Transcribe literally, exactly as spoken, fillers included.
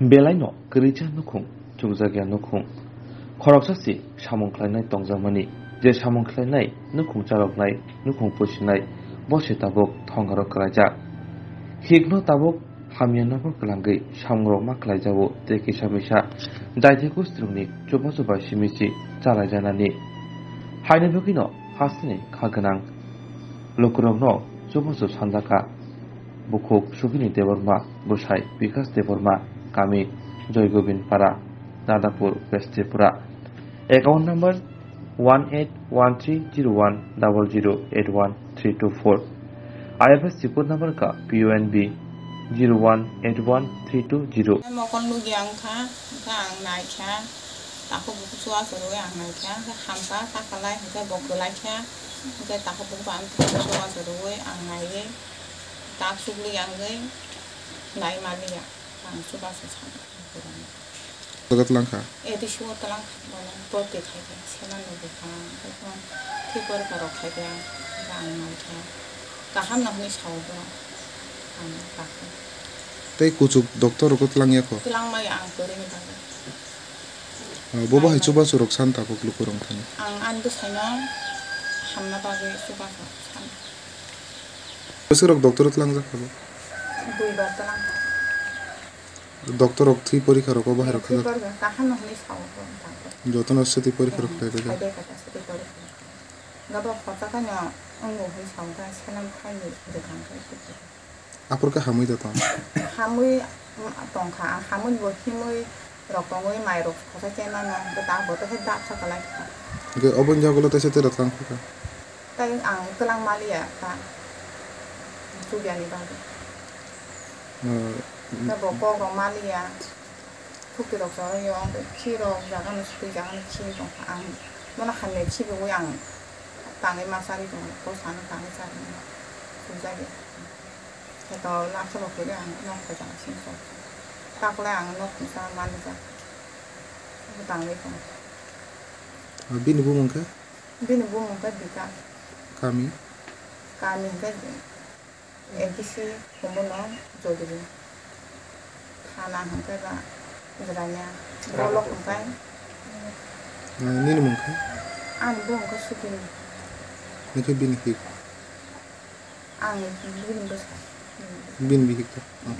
Belaino kwrwija nukhung, chukjakya nukhung. Khoroksa se samung khlainai tongjakmani, je samung khlainai nukhung charoknai, nukhung pusinai, bo se tabuk thongaro kwlaijak. Hikno tabuk hamya nogo kwlangwi samungrok ma khlaijago tei kisa misa daithigo swrwngni chubachu bai simi se chalaijanani. Haini bagwino hasteni kha gwnang lukurokno chubachu sanjakha. Bukhuk Sugini Debbarma, bwsai Bikas Debbarma, kami Joy Gobind Para, Nadapur, West Tripura. Account number one eight one three zero one double zero eight one three two four. I F S C code number ka P O N B zero one eight one three two zero. Mokol nugya wngkha, wngkha ang naikha, takhuk bukhuk chubachu rwui ang naikha, wngkha hamkha, ta kwlai, hwnkhe bo kwlaikha, hwnkhe takhuk bukhuk ang chubachu rwui ang naiwi, ta chukli ang wi nai maliya, ang chubachu sana. Koda twlang kha? A D C o twlang kha, bono borti khai kha, sena nugwi kha, tei bono tei borok rok khai kha, ang naikha, kaham no hwnwi sao borok, ang kakhe. Tei kuchuk doctor rok twlang ya kho? Twlang maya ang kwrwini bagwi. Ah, bo bahai chubachu rok san tabuk lukurok thani. Ang ani bwsaino hamna bagwi chubachu san. Bwswk rok doctor o twlangjak kha bo? Duibar twlang kha. Doctor rok thwi porikha rok o bahai rok kha. Thwi porikha, kaham no hwnwi sao bo doctor. Jotono swtwi porikha rok khlai bai kha. Khlai bai kha, swtwi porikha. Gabok khoroksa khaino wngo hwnwi sao kha, selam khaini bwkang khe. Aphuru khe hamwi da tong? Hamwi, mm, tong kha. Ang hamwi bo himwi rok tongwi mai rok khoroksa chaimano, hwnkhe ta bo to khe dap sa kwlai kha. Hwnkhe obo wngya ulo teisa tei rok twlang kha kha? Tei ang twlang maliya ta. Chubyani bagwi. Hmm. Tei bo kok rok maliya. Sukti rok chorwi o, hwnkhe khi rok jaga no sukti jaga no khi tong kha. Ang bono hamya khibiwi ang tangwi ma charwi tongo, bwsano tangwi charwi sukjagwi. Kheto lamsa bo kwrwi ang nok khe jaga simi tong kha. Takulai ang nok kisa manjak. Bo tangwi tongo. Ah, bini bumung khe? Bini bumung khe Bikas. Kami? Kami hwnkhe A D C Khumbuno Jodiri. Thana hwnkhe ba Jirania. Bolok hwnkhe. Ah, nini mung khe? Ani bumung khe Sukini. Nokhe bini hik? Ang bini bwsa. Bini bihik to? Ah.